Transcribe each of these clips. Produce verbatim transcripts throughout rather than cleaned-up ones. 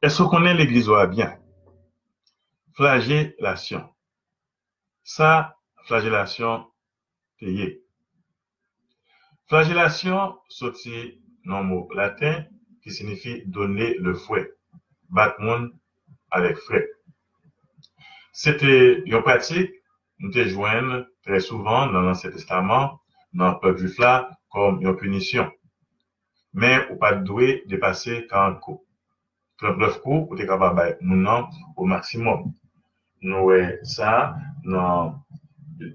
Èske w konnen legliz ou a byen? Flajelasyon. Sa flajelasyon te ye. Flajelasyon soti nan mo laten ki siyifi donner le fouet, bat moun avèk frèt. Se te yon pratik nou te jwenn trè souvan nan Ansyen Testaman, nan pèp jwif la, kòm yon pinisyon. Men ou pa t dwe depase karant kou. Trannèf kou ou te kapab bay moun nan o maksimòm. Nou wè sa nan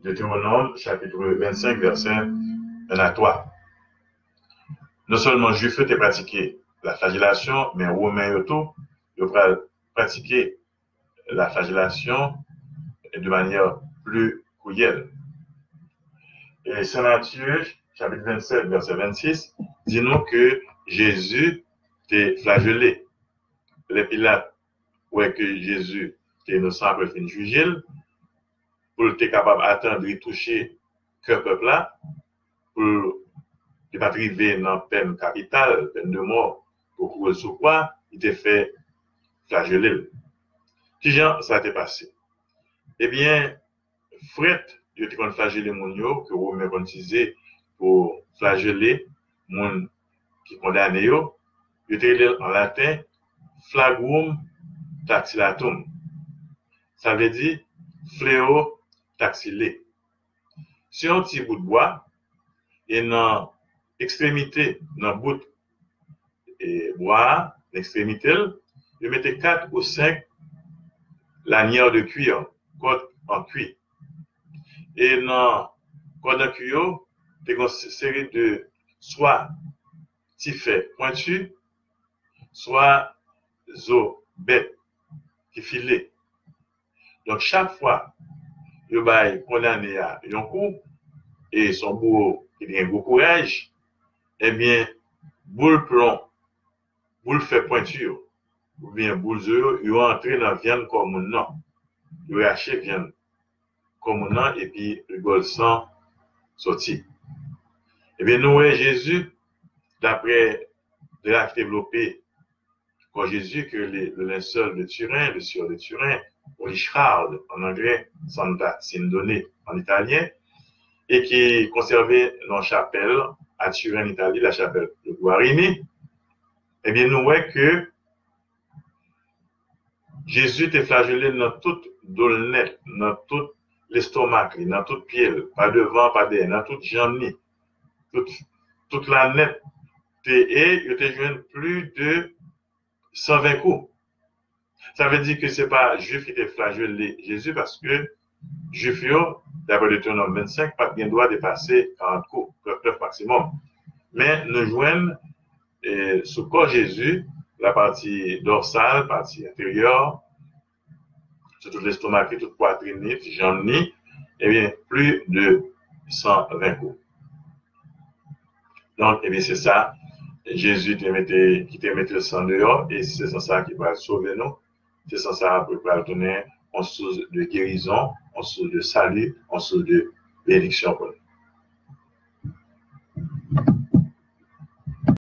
Detewonòm chapit vennsenk, vèsè en a twa. Non sèlman Jwif yo te pratike la flajelasyon, men Women yo tou, yo pral pratike la flajelasyon de manyè pli kriyèl. E Sen Matye, chapit vennsèt, vèsè vennsis, di nou ke Jezi te flajele. Lè Pilat wè ke Jezi te inosan apre l fin jije l, pou l te kapab atandri touche kè pèp la, pou li pa t rive nan pèn kapital, pèn de mò, pou kouri l sou kwa, li te fè flajele l. Kijan sa te pase? Ebyen, frèt yo te konn flajele moun yo, ke Women konn itilize pou flajele moun ki kondane yo, yo te rele l an laten flagrum taxillatum. Sa vle di fléau taxillé. Se yon ti bout bwa, e nan ekstremite, nan bout e bwa a, nan ekstremite l, yo mete kat ou senk lanière de cuir, kòd an kwi. E nan kòd an kwi yo, te gen yon seri de swa ti fè pwenti, swa zo bèt ki file. Donk, chak fwa yo bay kondane a yon kou, e se yon bouwo ki te gen gwo kouraj, ebyen, boul plon, boul fè pwenti yo, oubyen boul zo yo, yo antre nan vyann kò moun nan. Yo rache vyann kò moun nan, epi rigòl san soti. Ebyen, nou wè Jezi, daprè dra ki te vlope kò Jezi, ki rele le linceul de Turin, le sieur de Turin, ou Richard an anglè, Santa Sindone an italyen, e ki konsève nan chapèl a Turin, Itali, la chapèl de Guarini, ebyen, nou wè ke Jezi te flajele nan tout do l nèt, nan tout lestomak li, nan tout pye l, pa devan, pa dèyè, nan tout janm li, tout, tout la nèt, te, e yo te jwenn plis de san ven kou. Sa vle di ke se pa Jwif ki te flajele Jezi, paske Jwif yo, daprè Detewonòm vennsenk, pa t gen dwa depase karant kou, trannèf maksimòm. Men nou jwenn, e, sou kò Jezi, la pati dòsal, pati enteryè, sou tout lestomak li, tout pwatrin li, ti janm li, ebyen, plis de san ven kou. Donk, ebyen, se sa, Jezi te mete, ki te mete san deyò, e se san sa ki pral sove nou, se san sa ki pral tounen yon sous de gerizon, yon sous de sali, yon sous de benediksyon pou nou.